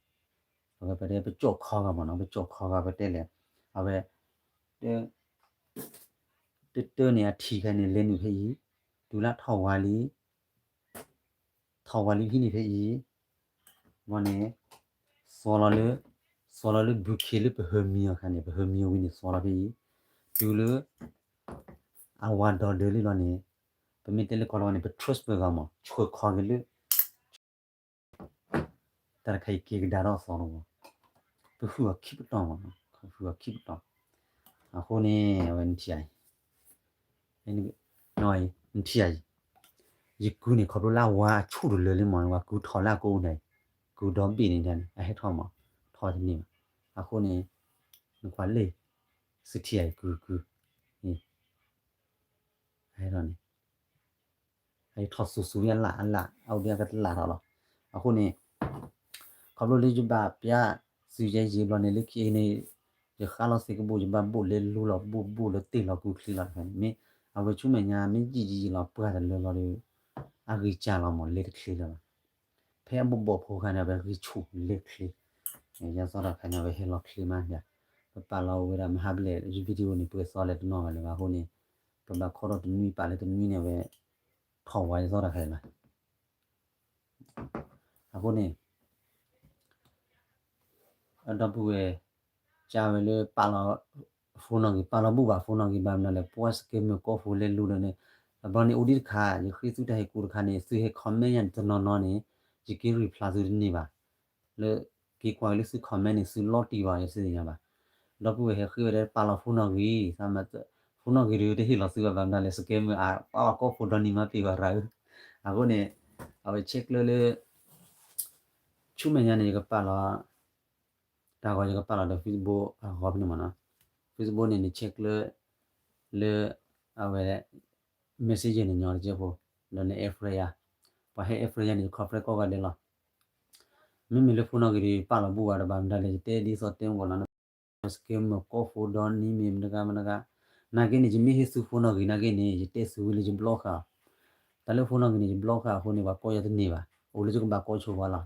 အဝဲပတဲပကၠီၣ်ခီဂီၢ်မးနီၤ, ပကၠီၣ်ခီဂီၢ် ပတဲလဲၣ်, အဝဲ တၢန့ၣ်အထံၣ်ခဲန့ၣ် လဲၤနုာ်ဖဲအံၤ, တုၤလၢထီၣ်ဝါလံ ထီၣ်ဝါလံဟံးန့ၢ်ဖဲအံၤ, ဘျီန့ၣ် သွီလီၤလၢ, သွီလီၤလၢဘုခ့လၢပဟၢမံၤအီၤခါန့ၣ်, ပဟၢမံၤအီၤဝံၤန့ၣ် သွီလီၤဖဲအံၤ, တုၤလၢ အဝါဒီဒၢလံလီၤန့ၣ်, ပမ့ၢ်တဲလၢကီၢ်လီၤဝါန့ၣ် ပ transfer ဂီၢ်မး ဆှၢခီက့ၤလၢ တၢ်တခါအံၤက့ၤကဒါထီၣ်အသီတဝီ, ပဟုၣ်အီၤခံပတီၢ်မး, ပဟုၣ်အီၤခံပတီၢ်, အဃိန့ၣ် အဝဲနထံၣ်အံၤ, နထံၣ်အံၤ, ယကုန့ၣ် ခီဖျိလၢအဝါအဆူၣ်တလၢာ်လံမး, ဝဲကုထီၣ်လၢအကိးန့ၣ်, ကုဒီဘ့ၣ်န့ၣ် အဟဲထီၣ်မး, ထီၣ်တန့ၢ်ဘၣ်, အဃိန့ၣ် နကွၢ်လၢ သုထံၣ်အံၤ ကုကု, အဟဲထီၣ်န့ၣ် အထီၣ်သူသူဝဲအလၣ်အလၣ် အအိၣ်ဒၣ်ကတလၣ်ထီၣ်လီၤ. အဃိန့ၣ် ခီဖျိလၢယဘၣ်ပျးသုယဲယံာ်ဘျီန့ၣ် လၢခံအံၤန့ၣ် ယဃါလီၤသ့ၣ်ကဘိၣ် ယဘၣ်ဘိၣ်လဲၤလူလီၤ ဘိၣ်ဘိၣ်လၢတ့ၢ်လီၤကူချံလီၤတခါန့ၣ် မ့ၢ်အဝဲဆူမဲာ်ညါ မ့ၢ်ယံာ်ယံာ်လီၤပှၢ်တလၢလီၤဒီး အဂံၢ်စၢ်လီၤမး လဲၤတချ့လၢၤဘၣ်. ဖဲအဘိၣ်ဘိၣ်ဖိခါန့ၣ် အဝဲဂံၢ်ဆူၣ်လဲၤချ့ ယသီတခါန့ၣ် အဝဲဟဲလီၤချ့မးဒၣ် ပပာ်လီၤဝဲဒၣ်မဟါဘျဲၣ် video န့ၣ် ပှဲၤသီလဲၤတနီၤဘၣ်လၢၤဘၣ်အဃိန့ၣ် ပဘၣ်ခီထီၣ်တနွံပာ်လၢတနွံန့ၣ် အဝဲ ထီၣ်ဝါယသီတခါလီၤ. အဃိန့ၣ် အဒီပုၢ်ဝဲၢ် ကဝဲလၢ ပာ်လီၤ phone နီၣ်ဂံၢ် ပာ်လီၤဘူၣ်ဘၣ် phone နီၣ်ဂံၢ်ဘၣ်မနုၤလဲၣ် ပှၤ scammer ကီၢ်ဖိလဲၤလူလၢန့ၣ် အဘျီန့ၣ်အိၣ်ဒံးတခါ ယဃ့သုတၢ်ဟ့ၣ်ကူတခါန့ၣ် သုဟဲ comment ယၤန့ၣ်တနီၤနီၤန့ၣ် ယက့ၤ reply သုတန့ၢ်ဘၣ် လၢ က့ၤကွၢ်က့ၤလၢသု comment န့ၣ် သုလီၤတံၢ်ဘၣ် ယသ့ၣ်ညါဘၣ်. ဒီပုၢ်ဝဲၢ်ဟဲဃ့ဝဲဒၣ်ပာ်လီၤ phone နီၣ်ဂံၢ် phone နီၣ်ဂံၢ်ဒီးတဟ့ၣ်လီၤသုဘၣ် ဘၣ်မနုၤလဲၣ် scammer အပှၤကီၢ်ဖိဒီနံၤမးပ့ၤဘၣ်ရၤဧၢ. အဃိန့ၣ် အဝဲ check လၢလၢ ဆူမဲာ်ညါန့ၣ် ယကပာ်လီၤ တၢ်ဂီၤယကပာ်လီၤဒီး Facebook အဂီၤဖဲန့ၣ်မးနီၤ. Facebook န့ၣ် န check လၢ လၢ အဝဲ messenger န့ၣ်ညီတကဲဖိ ဒီးန add friend ယၤ ပှၤဟဲ add friend ယၤန့ၣ် ယ confirm ကိးဂၤဒဲးလီၤ. မ့မ့ၢ်လၢ phone နီၣ်ဂံၢ်ဒီး ပာ်လီၤဘူၣ်ဘၣ်ဒီး ဘၣ်မနုၤလဲၣ် ယတဲဒ်သိးတဲမ့ၢ်ဂီၢ်လီၤ scammer ကီၢ်ဖိဒီနံၤမ့ၢ်မတဂၤမတဂၤ နာ်က့န့ၣ် ယမ့ၢ်ဟ့ၣ်သု phone နီၣ်ဂံၢ်နာ်က့န့ၣ် ယတဲသုဝံၤလၢယ block ဃာ် တၢ်လၢ phone နီၣ်ဂံၢ်န့ၣ် ယ block ဃာ်အဃိန့ၣ် ပှၤကိးယၤတန့ၢ်ဘၣ် အိၣ်လၢယကဘၣ်ကိးဆိပှၤလီၤ.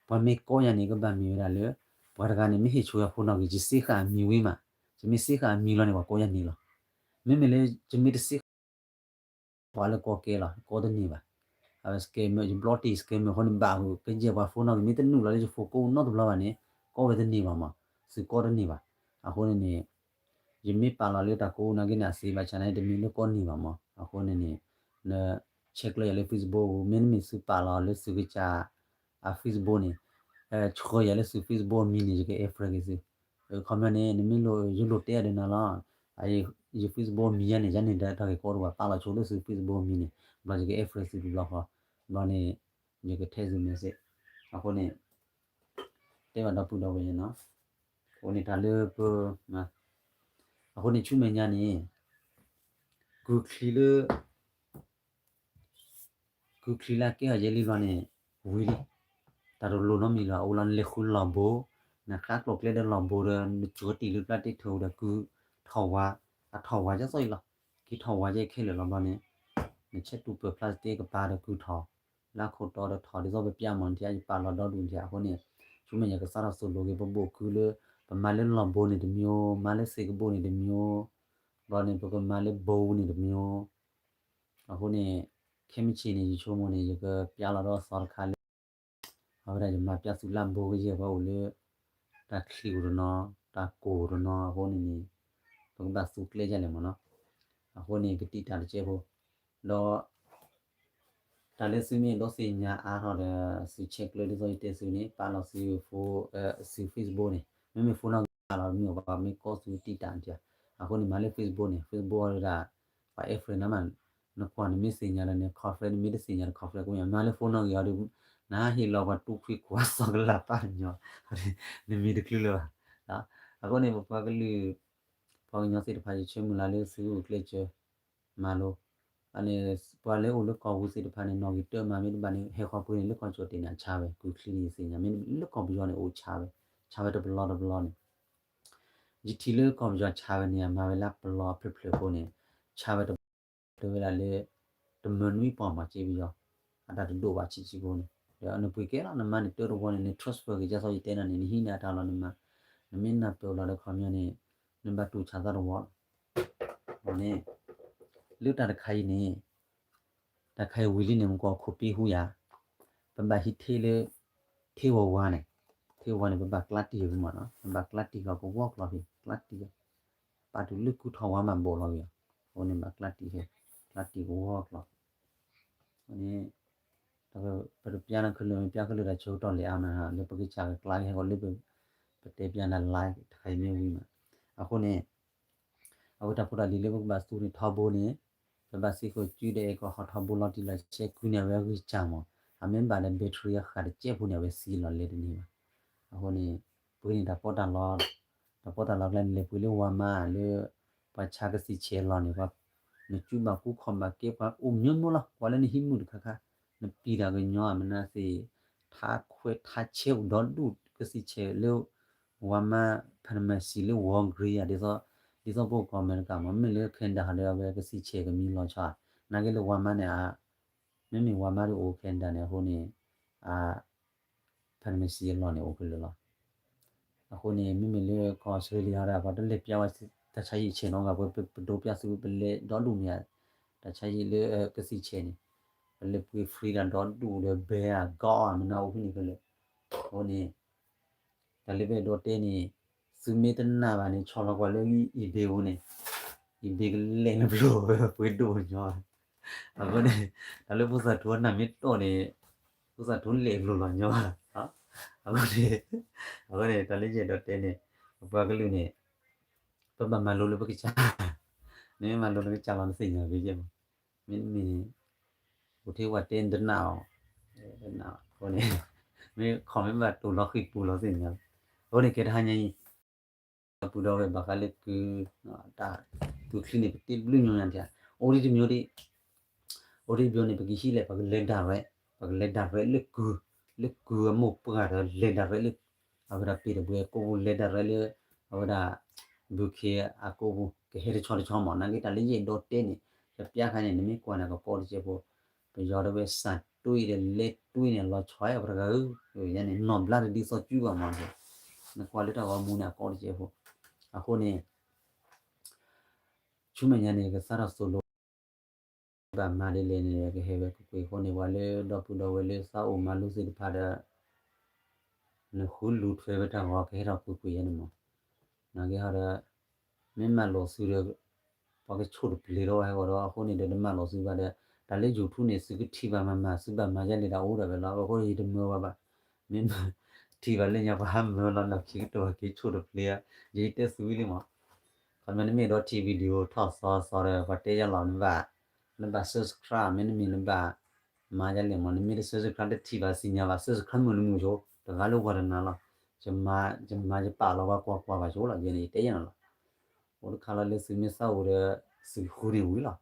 ပှၤမ့ၢ်ကိးယၤန့ၣ် ကဘၣ်မ့ၢ်ဝဲဒၣ်လၢ ပှၤတဂၤန့ၣ် မ့ၢ်ဟ့ၣ်ဆိယၤ phone နီၣ်ဂံၢ် ယစ့ဃာ်အမံၤဝံၤမး ယမ့ၢ်စ့ဃာ်အမံၤလီၤန့ၣ် ပှၤကိးယၤန့ၢ်လီၤ. မ့မ့ၢ်လၢ ယမ့ၢ်တစ့ဃာ် ပှၤလၢကိးကဲလီၤ ကိးတန့ၢ်ဘၣ်. scammer ယဘျီတ့ၢ် scammer အဃိန့ၣ် ဘၣ်ဃုာ် ကယဲၢ်ပှၤ phone နီၣ်ဂံၢ် မ့ၢ်တနုာ်လီၤလၢယ phone ကိးနီတဘျီဘၣ်န့ၣ် ကိးဝဲတန့ၢ်ဘၣ်မး, သုးကိးတန့ၢ်ဘၣ်. အဃိန့ၣ်န့ၣ် ယမ့ၢ်ပာ်လီၤလၢတၢ်ကိးနာ်က့န့ၣ် အစ့ဘၣ်ဆၣ်န့ၣ် တမ့ၢ်လၢကိးန့ၢ်ဘၣ်မး. အဃိန့ၣ်န့ၣ် န check လၢယၤလၢ Facebook ပူၤ မ့တမ့ၢ်သုပာ်လီၤလၢသုကစၢ် အ Facebook န့ၣ် ဆှၢယၤလၢသု Facebook မံၤန့ၣ် ယက add friend က့ၤသု. ခီပညီန့ၣ် နမ့ၢ်လိၣ် ယလိၣ်တဲအဒၣ်နၤလီၤ. ယ Facebook မံၤယၤန့ၣ် ယၤန့ၣ်တၢ်ဂ့ၢ်ကီတအိၣ်ဘၣ် ပာ်လီၤဆိလၢသု Facebook မံၤန့ၣ် ဘျီယက add friend သုတဘျီဃီ, ဘျီန့ၣ် ယက text သု message. အဃိန့ၣ် တဲဘၣ်ဒီပုၢ်ဒီဝဲၢ်နီၤ, အဃိန့ၣ်တၢ်လၢပ အဃိန့ၣ် ဆူမဲာ်ညါန့ၣ် ကုၢ်ချံလၢ ကုၢ်ချံလၢအကဲထီၣ်ယဲလံဘျီန့ၣ် ဝံၤလံ, တၢ်တလိၣ်နီတမံၤလၢၤ အိၣ်လီၤနလဲၤဃုလီၢ်ဘိ, နဃါကျိၤကျဲဒီးလီၢ်ဘိဒီး နကၠိတံၢ်လၢပျၢ်တ့ၢ်ထၢၣ်ဒီးကုၢ်ထီၣ်ဝါ, အထီၣ်ဝါကစီၣ်အံၤလီၤ, က့ၤထီၣ်ဝါကဲခဲလၢာ်လီၤဘျီန့ၣ်, နဆဲးတူၢ်ပၢၢ် plastic ကပၤဒီးကုၢ်ထီၣ်, လၢခိၣ်တီဒီးထီၣ်ဒ်သိးပပျၢ်မၤနထံၣ် ယပာ်လီၤဒီဒူၣ်နထံၣ် အဃိန့ၣ်, ဆူမဲာ်ညါကစးထီၣ်သိၣ်လိက့ၤ ပဘိၣ်ကုၢ်လၢ ပမၤလၢလီၢ်ဘိန့ၣ်တမံၤ, မၤလၢစ့ကဘိန့ၣ်တမံၤ, ဘျီန့ၣ် ပကမၤလၢဘိန့ၣ်တမံၤ အဃိန့ၣ် ခဲမုၢ်ဆ့ၣ်န့ၣ် ယဆိကမိၣ်န့ၣ် ယကပျၢ်လီၤဒီးသီတခါလၢ အဝဲဒၣ်ယမၤပျၢ်သုလၢဘိကယဲၢ် ပှၤအိၣ်လၢ တၢ်ချံအိၣ်တနီၤ, တၢ်ကိၢ်တနီၤ အဃိန့ၣ်န့ၣ် ပကဘၣ်သူကျဲဒ်လဲၣ်မးနီၤ. အဃိန့ၣ် ကတံာ်တၢ်တစဲးဖိ ဒီး တၢ်လၢသုမ့ၢ်အဲၣ်ဒိးသ့ၣ်ညါအါထီၣ်ဒီး သုဆဲးကျၢဒ်သိးယတဲသုန့ၣ် ပာ်လီၤသု phone သု Facebook န့ၣ် မ့မ့ၢ် phone နီၣ်ဂံၢ်ပာ်လီၤမ့ၢ်အီၤဘၣ် မ့ၢ်ကီၢ်သုတံာ်တၢ်နထံၣ်, အဃိန့ၣ် မၤလၢ Facebook န့ၣ် Facebook အီၤဒၣ် ပှၤ add friend နၤမး, နကွၢ်နမ့ၢ်သ့ၣ်ညါလၢန့ၣ် confirm နမ့ၢ်တသ့ၣ်ညါဒီး confirm ကိးမး, မၤလၢ phone နီၣ်ဂံၢ်အီၤဒီး နဟးဟ့ၣ်လီၤပှၤတူၢ်ခွံခွါသီကလၢ်ပာ်ညီ, နမံၤတချုးလၢၤဘၣ်. အဃိန့ၣ် ပပှၤကလုာ် ပှၤကညီသ့ၣ်တဖၣ် ယဆၢမုၢ်လၢ်လၢသုအိၣ်ကျဲးစၢး မၤလိ အန့ၣ် ပှၤလၢအိၣ်လၢကီၢ်ပူၤသ့ၣ်တဖၣ်န့ၣ် နီၣ်ဂံၢ်တၢမၤမ့ၢ်တဘၣ်န့ၣ် ဟဲဃီၤပှ့ၤန့ၣ် လၢကီၢ်ကၠီၣ်တဲာ်န့ၣ် အဆါဝဲ ကုၢ်ချံန့ၣ်သ့ၣ်ညါ မ့ၢ်လၢကီၢ်ပယီၤန့ၣ် အိၣ်ဆါဝဲ, ဆါဝဲတပလီတပလီန့ၣ်, ယထံၣ်လၢကီၢ်ပယီၤဆါဝဲန့ၣ် အမၤဝဲလၢပလီအဖျၢၣ်ဖျၢၣ်ဖိန့ၣ်, ဆါဝဲတ တဲဝဲဒၣ်လၢ တမၢနွံပီၢ်မး စ့ပယီၤ အတၢ်တဒိၣ်ဘၣ်ဆံးဆံးဖိန့ၣ်, ဒီးနပှ့ၤကဲလီၤ နမၤန့ၣ်တၢတဝီန့ၣ် န transfer က့ၤကၢ်သိးယတဲနၤန့ၣ် နဟံးန့ၢ်အတၢ်လီၤနမၤ, နမ့ၢ်နၢ်ပၢၢ်လီၤဒီးခီပညီန့ၣ် နဘၣ်တူၢ်ဆါသီတဝီလီၤ. အန့ၣ် လၢတၢ်တခါအံၤန့ၣ် တၢ်ခါအံၤဝံၤလံန့ၣ် မ့ၢ်ကီၢ်ခိၣ်ပံဟူယၤ, ပဘၣ်ဟံးထ့လၢ ထ့ဝီၤဝါန့ၣ်, ထ့ဝီၤဝါန့ၣ် ပဘၣ်ကျါတံၢ်အီၤမးနီၤ, ပဘၣ်ကျါတံၢ်အီၤကဝီၤကျီၢ်ဖဲ ကျါတံၢ်အီၤ, ပာ်တုၤလၢကုထီၣ်ဝါမးဘိးလီၤက့ၤအီၤ, အဃိန့ၣ်ဘၣ်ကျါတံၢ်ဖဲ ကျါတံၢ်ကဝီၤကျီၢ် န့ၣ် ပတပျၢ်နၤခဲလၢာ် မ့ၢ်ပျၢ်ခဲလၢာ်တၢ်ဆၢကတီၢ်လဲၤအါမး လၢပကစၢ်ကကျါကဟဲဃီၤလၢပ ပတဲပျၢ်နၤ live တခါအံၤမ့ၢ်ဝံၤမး, အဃိန့ၣ် အဝဲတၢ်ဖိတၢ်လံၤလၢပကဘၣ်သူန့ၣ်ထီဘိန့ၣ်, ပဘၣ်စံးဃုာ်စုဒီးအဲၣ်ကီၢ်ဟီၣ်ထီဘိလီၤတံၢ်လီၤဆဲး ကုန့ၢ်အဝဲအဂံၢ်စၢ်မး, အမ့ၢ်ဘၣ်ဒီး battery အဃၣ်တစဲးဖိန့ၣ် အဝဲသံလီၤလဲၤတန့ၢ်ဘၣ်. အဃိန့ၣ် ပှ့ၤန့ၢ်တၢ်ပီးတၢ်လီ တၢ်ပီးတၢ်လီကျါန့ၣ် လဲၤပှ့ၤလၢဝါမါလၢ ပှၤဆါကသံၣ်ဆဲးလီၤန့ၣ် နကူဘၣ်ကူခီၣ်ဘၣ်ကဲပှၤအိၣ်မျိုးမျိုးလီၤ ကွၢ်လၢနဟံးမုၢ်တခါခါ, နပံာ်တၢ်ကညီအမနုၤသ့ၣ် ထါခွဲးထါဆဲးအိၣ်ဒီဒူၣ် ကသံၣ်ဆဲးလၢ ဝါမါ pharmacy လၢ Walgreens ယၤ ဒ်သိး ဒ်သိးပအိၣ်ကီၢ်အမဲရကၤမး မ့မ့ၢ်လၢ Canada ဟီဒီး အဝဲကသံၣ်ဆဲးကမံလီၤဆီဧါ, နာ်က့လၢဝါမါန့ၣ် မ့မ့ၢ်ဝါမါဒ်အိၣ် Canada န့ၣ် အဃိန့ၣ် pharmacy အလီၢ်န့ၣ်အိၣ်ခဲလၢာ်လီၤ. အဃိန့ၣ် မ့မ့ၢ်လၢကီၢ်အီစထြ့လယါဒီး ပှၤတလဲၤပျၢ်ဝဲတၢ်ဆါဟံၣ်ဆဲးနီတဂၤ ပဒိးပျၢ်သု ပလဲၤဒီဒူၣ်မ့ၢ်ဧါ, တၢ်ဆါဟံၣ်လၢကသံၣ်ဆဲးန့ၣ် ပလဲၤပှ့ၤ free တၢ်ဒီဒူၣ်ဒီး ဘဲအဂီၢ်အမနုၤအိၣ်ဖဲန့ၣ်ခဲလၢာ်. အဃိန့ၣ် တၢ်လၢပအဲၣ်ဒိးတဲန့ၣ် သုမ့ၢ်တနာ်ဘၣ်န့ၣ် ဆီၣ်လီၤကွၢ်လၢ eBay ပူၤန့ၣ်, eBay ကလဲၤနပျိၢ်ဝဲပှ့ၤဒိၣ်ညီ အဃိန့ၣ် တၢ်လၢဖိသၣ်ထူအနၢ်မ့ၢ်တီၢ်န့ၣ် ဖိသၣ်ထူလဲၤပျိၢ်လီၤညီ အဃိန့ၣ် အဃိန့ၣ် တၢ်လၢယအဲၣ်ဒိးတဲန့ၣ် ပပှၤကလုာ်န့ၣ် ပဘၣ်မၤလိလၢပကစၢ်, နမ့ၢ်မၤလိနကစၢ်လီၤနသ့ၣ်ညါက့ၤယဲၢ်မး, မ့တမ့ၢ်န့ၣ် အိၣ်ထဲဝဲတဲနတနာ်အီၤ, တနာ်အီၤ အဃိန့ၣ် မ့ၢ် comment ဘၣ်တိၢ်လီၤဃံၤပူၤလီၤသ့ၣ်ညါ, အဃိန့ၣ် ကဲတဟါညါအံၤ ပူၤဒီးဝဲဘၣ်ဃးလၢကုၢ်, တၢ်ကုၢ်ချံန့ၣ် ပတ့တဘျုးညီနုၢ်တၢ်, အိၣ်ဒံးတမံၤဒံး, အိၣ်ဒံးတမံၤန့ၣ် ပကဟံးလဲၣ် ပကလဲၤ direct, ပကလဲၤ direct လၢကုၢ်, လၢကုၢ်အမိၢ်ပှၢ်ဒီး လဲၤ direct လၢ အဝဲဒၣ်ပ့ၢ်တဘှဲအကိာ်ပူၤ လဲၤ direct လၢ အဝဲဒၣ် ဘုခ့အကိာ်ပူၤ ကဟဲတဆီတဆီမး နာ်က့တၢ်လၢယအဲၣ်ဒိးတဲန့ၣ် တပျၢ်ခါန့ၣ် နမ့ၢ်ကွၢ်န့ၣ် ကကီတစဲးဖိ, ပယီၤတဲဝဲ စၢ်တွံၢ်ဒီး လဲၤတွံၢ်န့ၣ် လီၤဆီဝဲတဂၤဧၢ, ယၤန့ၣ် နီၢ်ဘျါတဒ်သိးစုဘၣ်မး, နကွၢ်လၢတၢ်ဂီၤမူန့ၣ် အကီတစဲးဖိ, အဃိန့ၣ် ဆူမဲာ်ညါန့ၣ် ကစးထီၣ်သိၣ်လိ ဘၣ်မၤဒ်လဲၣ်န့ၣ် ကဟဲဝဲကွ့ၢ်ကွ့ၢ်အဃိန့ၣ် ပှၤလၢဒီပုၢ်ဒီဝဲၢ်လၢသးအိၣ်မၤလိသ့ၣ်တဖၣ်ဒီး နဃုလူၤထွဲဝဲတၢ်ဂီၤ ကဟဲထီၣ်ကွ့ၢ်ကွ့ၢ်ယဲန့ၣ်မး, နာ်က့ဟီဒီး မ့ၢ်မၤလိာ်သုဒီး ပှၤကဆိၣ်တပျ့ၤလီၤဝဲဟဲဂီၤဒီး အဃိန့ၣ်ဒီး တမၤလိာ်သုဘၣ်ဒီး တၢ်လၢ YouTube န့ၣ် သုကထံၣ်ဘၣ်မၤမၤ သုဘၣ်မၤယဲလဲၣ် တၢ်အိၣ်ဒီးဝဲလီၤ. အဃိန့ၣ်ယတမၢဘၣ်ဘၣ်, မ့ၢ်မၤ ထံၣ်ဘၣ်လၢညါပှၤဟးမၢလီၤ လီၢ်ခံကတၢၢ်က့ၤဆိၣ်တပျ့ၤဧါ, ယတဲသုဝံၤလံမး, ခီမ့ၢ်နမ့ၢ်ဒီးထံၣ် video ထီၣ်သီသီဒီး ပှၤတဲယၤလီၤ နဘၣ် နဘၣ် subscribe မ့တမ့ၢ်နဘၣ် မၤယဲလဲၣ်မး နမ့ၢ်တ subscribe တထံၣ်ဘၣ်သ့ၣ်ညါဘၣ် subscribe မုာ်တမုာ်ဆိ တဂၤလၢပှၤတနၤလီၤ, ယမၤယပာ်လီၤပှၤကွၢ်ကွၢ်ဘၣ်ဆိလီၤ ယဲန့ၣ်ယတဲယဲန့ၣ်လီၤ. အိၣ်တခါလီၤလၢသုမ့ၢ်သးအိၣ်ဒီး သုဃုန့ၣ်ဝံၤလီၤ,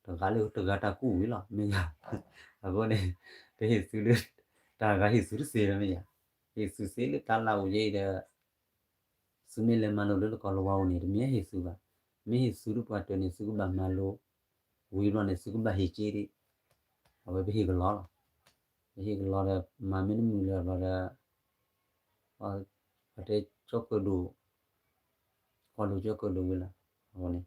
တဂၤလၢတဂၤတၢ်ကူၣ်ဝံၤလီၤ မ့ၢ်ယၤ, အဃိန့ၣ် ပဟ့ၣ်သုလၢ တၢ်ဂၤဟ့ၣ်သုတသ့လၢမ့ၢ်ယၤ, ဟ့ၣ်သုသ့လၢတၢ်လၢအိၣ်ယဲအံၤဒီး သုမ့ၢ်လဲၤမၤလိလၢတကီၢ်လၢဝါအိၣ်န့ၣ် တမ့ၢ်ဟ့ၣ်သုဘၣ်, မ့ၢ်ဟ့ၣ်သုတပှၢ်တၢၢ်န့ၣ် သုကဘၣ်မၤလိ ဝံၤဘျီန့ၣ် သုကဘၣ်ဟ့ၣ်က့ဒံး, အဝဲပဟ့ၣ်ကလီလီၤ, ပဟ့ၣ်ကလီဒီး မၤမ့တမုာ်လၢၤဘျီဒီး ပှၤတဲကၠီကၢၣ်ဒိၣ် ကွၢ်လိကၠီကၢၣ်ဒိၣ်ဝဲလီၤ, အဃိန့ၣ်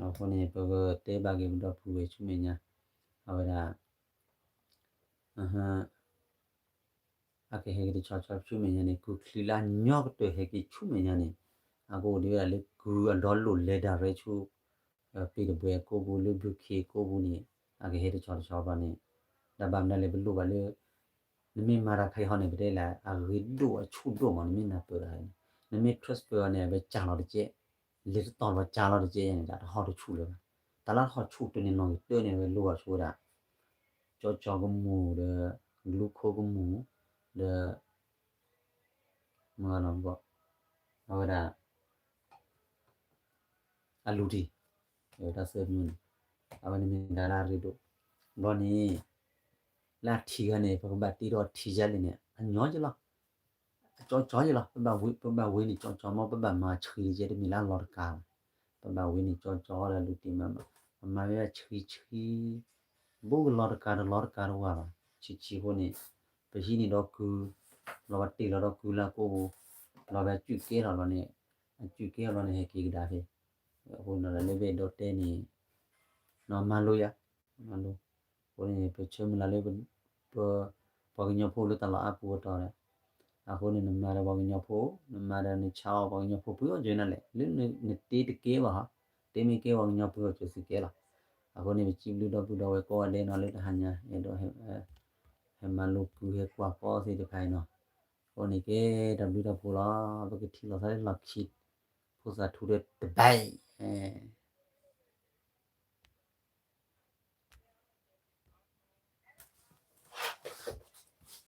အဃိန့ၣ် ပကတဲဘၣ်က့ၤပဒီပုၢ်ဝဲၢ်ဆူမဲာ်ညါ, အဝဲဒၣ် အကဟဲက့ၤတဆီဆီဆူမဲာ်ညါန့ၣ် ကုၢ်ချံလၢအညီကတၢၢ်ဟဲက့ၤဆူမဲာ်ညါန့ၣ် အကအိၣ်ဒံးဝဲဒၣ်လၢကုၢ်အဒီလိာ်လဲၤဒၣ်ရဲဆူ ပ့ၢ်တဘှဲၣ်ကိးပူၤ လၢဘုခ့ကိးပူၤန့ၣ် အကဟဲတဆီတဆီဘျီန့ၣ် တၢ်ဘၣ်မနုၤလဲၣ် ပလိၣ်ဘၣ်လၢ နမ့ၢ်မၤတၢ်ခါအံၤဟီန့ၣ် ပတဲလၢ အဂ့ၤဒိၣ်အဆူၣ်ဒိၣ်မး နမ့ၢ်နၢ်ပၢၢ်တၢ်န့ၣ် နမ့ၢ် transfer အီၤန့ၣ် အဝဲကၢ်လီၤတကဲး, လဲၤတတီၤလီၤကၢ်လီၤတကဲးန့ၣ် တၢ်တဟီၣ်တဆူၣ်လၢၤဘၣ်, တၢ်လၢတဟီၣ်ဆူၣ်တန့ၢ်နီၣ်ဂံၢ်တၢန့ၣ် အဝဲလိၣ်ဘၣ်ဆိဝဲဒၣ် ကၠီကၠီကမူၣ်ဒီး ကလူခိကမူၣ် ဒီး မၤလီၤဘီၣ် အဝဲဒၣ် အလူၤတံၢ် တၢ်သၢမံၤန့ၣ် အဝဲန့ၣ်မ့ၢ်ဒၣ်လၢအရ့ဒိၣ် ဘျီန့ၣ် လၢအထံဂၤန့ၣ် ပကဘၣ်တ့ထီၣ်ထံယဲလဲၣ်န့ၣ် အညီယလီၤ အကၠီကၠီယလီၤ ပဘၣ်ဝံန့ၣ်ကၠီကၠီမ့ၢ် ပဘၣ်မၤဆှံယဲတမ့ၢ်လၢအလီၤတကးဘၣ် ပဘၣ်ဝံန့ၣ်ကၠီကၠီဒီးလူၤတံၢ်မး ပမၤဝဲဆှံဆှံ ဘူးကလီၤတကးတလီၤတကးတဝၢ်ဘၣ် ဆံးဆံးအဃိန့ၣ် ပဟံးန့ၢ်ဒီးကုၢ် လီၤပတ့ၢ်လီၤဒီးကုၢ်လၢကိးပူၤ လီၤပအကုၢ်ကဲထီၣ်လီၤန့ၣ် အကုၢ်ကဲထီၣ်လီၤန့ၣ် ဟဲက့ၤကဒါဖဲ အဃိန့ၣ်လၢဘ့ၣ်ဒီးတဲန့ၣ် နီၢ်မၤလိယၤ မၤလိ အဃိန့ၣ် ပဆၢမုၢ်လၢ်လၢ ပ ပှၤကညီဖိလၢတၢ်လီၢ်အါပူၤအတီၤဒီး အဃိန့ၣ် နမၤဒီးပှၤကညီဖိ နမၤဒီးနဆါအီၤပှၤကညီဖိပှဲၤအီၤကၠၢနၤလဲၣ် လၢနတ့တကဲဘၣ်ဟီ တ့မ့ၢ်ကဲပှၤကညီဖိအီၤကၠၢသုကဲလီၤ အဃိန့ၣ် ပစံးဘျုးဒီပုၢ်ဒီဝဲၢ်ကိးဂၤဒဲးနီၤလၢတဟါညါ အဲၣ်ဒိး ဟဲမၤလိကုၢ်ဟဲကွၢ်ကီသ့ၣ်တဖၣ်အံၤနီၤ အဃိန့ၣ်ကဲတၢ်ဘျုးတၢ်ဖှိၣ်လီၤ ပကထံၣ်လိာ်သးလၢလီၢ်ခံ ဖိသၣ်ထူဒီးတဘၣ်အံၤ